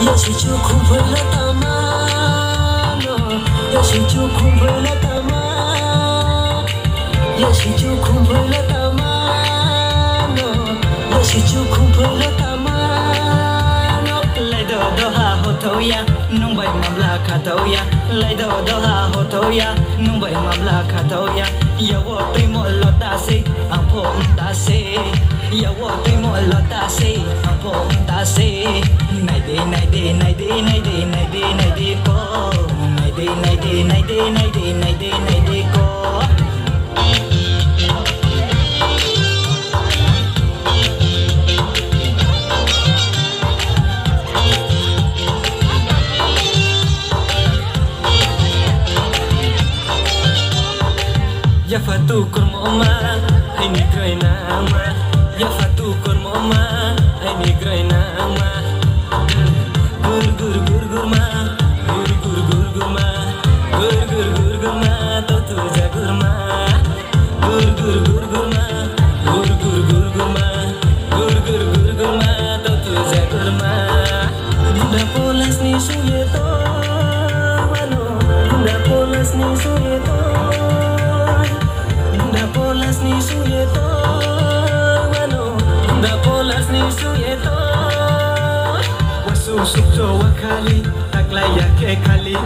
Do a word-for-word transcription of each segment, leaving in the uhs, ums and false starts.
Yasichu khumphwilo tama no, yasichu khumphwilo tama, yasichu khumphwilo tama no, yasichu khumphwilo tama no. Laido doha hotoya, nung bai mamla khatoya. Laido doha hotoya, nung bai mamla khatoya. Yawo twi mo lota se, ang pho ta se. Yawo twi mo lota se, ang pho ta se. Naidi, naidi, naidi, naidi, naidi, naidi, naidi ko. Naidi, naidi, naidi, naidi, naidi, naidi ko. Yaphatu kormo ma, aini grai nangma. Yaphatu kormo ma, aini grai nangma. Gur gur gur gur ma, gur gur gur gur ma, gur gur gur gur ma, to tu ja gur ma. Gur gur gur gur ma, gur gur gur gur ma, gur gur gur gur ma, to tu ja gur ma. Bunda polas ni suye to mano, bunda polas ni suye to, bunda polas ni suye to mano, bunda polas ni suye to. Wasu sukcho wakhali, taklai ya khe khali.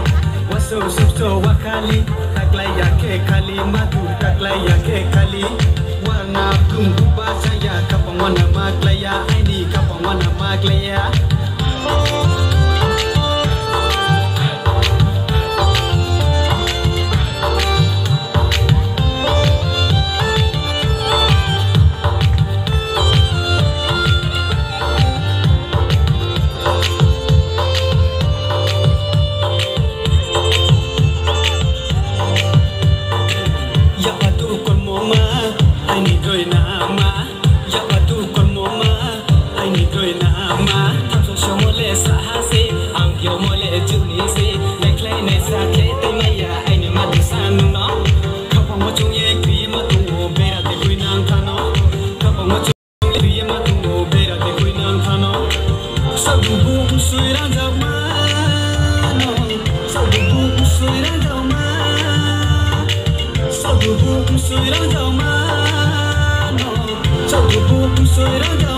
Wasu sukcho wakhali, taklai ya khe khali. Madu taklai ya khe khali. Warna blum buba jaya, kapang wana maklaya, aini kapang wana maklaya. Yapatu kormo ma, aini grai nangma. Yapatu kormo ma, aini grai nangma. Thamso somo le saha se, ang yomo le juni se. Lekhlai nai sa khe tei maya, aini madu sa nungno. Khapang mo chung ye kri ma tungo, bera de kui nang thano. Khapang mo chung ye kri ma tungo, bera de kui nang thano. Sadubu sui rang jao ma no, sadubu sui rang jao ma. Sadubu sui rang jao ma no, sadubu sui rang jao